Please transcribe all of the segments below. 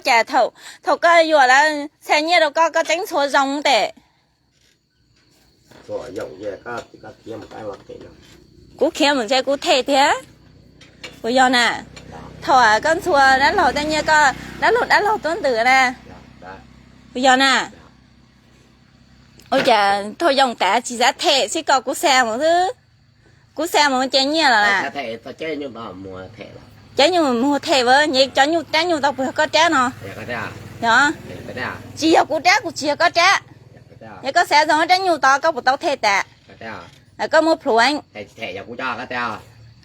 Cas thaum, thaum koj yuam lawv xa nyiaj rau koj, koj tseeb ntxhua zoo tes. Kuv khiav mus ntshe kuv them tiag. Puas yog na? Thaum koj ntxhua dab laug tej nyiaj, koj dab laug dab laug tuab ntwm na. Puas yog na? Ua cas thaum yoo tas tsis xav them, sib koj kuv xa mus xwb. Kuv xa mus ces nyiaj los las. Cov nyuj mus them a, cov nyuj rab nyuj tau puas yog koj rab no? Yog, tsis yog kuv rab, kuv tsis yog koj rab. Yog koj xav zoo rab nyuj tod koj puas tau them tas? Koj muab plhuav.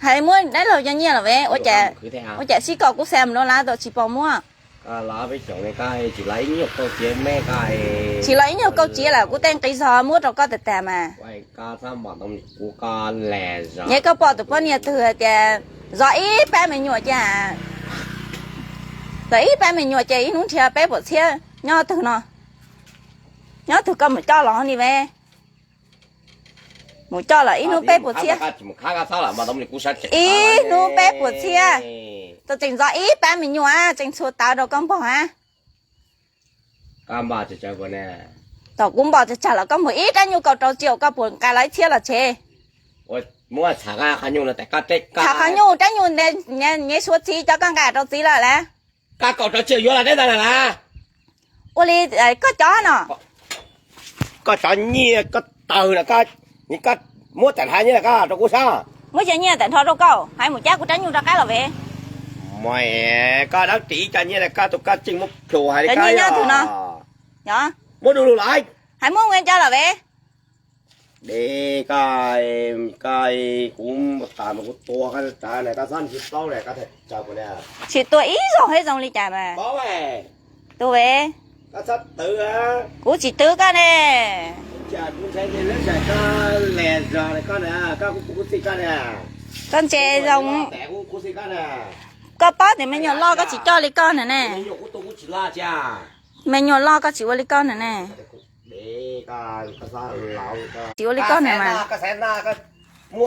Hais muab dab laug cov nyiaj los ve, ua cas sib koj kuv xa mus rau lawv tau tsis pom muab. Tsis los ib nyuag kauj txiav lawm kuv tej nqi zog muab rau koj tag tag mas. Nyem koj pom tus poj niam twg tias zov ib pab me nyuam cia, zov ib pab me nyuam ces ib hnub nrhiav peb puas txhiab nyob twg no. Nyob twg koj mus coj los ni ve. Mus coj los ib hnub peb puas txhiab. Ib hnub peb puas txhiab. Tau tseem zov ib pab me nyuam tseem txhua tawv rau koj npog a. Thaum kuv npog tsawg tsawg los koj npog ib rab nyuj kaum rau txiv, koj puas nqa los ib txhiab los tsev? Qhov nyuj rab nyuj nyem suav txiv cov koj nqa rau txiv lawm las. Koj kaum rau txiv yuav los teb ntag las. Ua li koj cov no, koj cov nyiaj koj tawg lawm, koj muab tag nrho nyiaj koj rau kuv saib. Muab cov nyiaj tag nrho rau koj, hais mus cab kuv rab nyuj rov qab los ve. Mas koj dab tsi cov nyiaj koj tus koj tseem muab plhus hais li koj nyob twg no? Muab du lug los hais muab ua cab los ve. De koj, koj, kuv tas mas kuv tua koj tsav na, koj txhob ntsia plaub na, koj tsis tua ib zaug thiab zoo li cas mas. Tua ve. Kuv tsis twv koj ne. Koj ntse zoo. Koj paub tias me nyuam loj koj tsis coj li koj na ne. Me nyuam loj koj tsis ua li koj na ne. Tsis ua li koj na mas.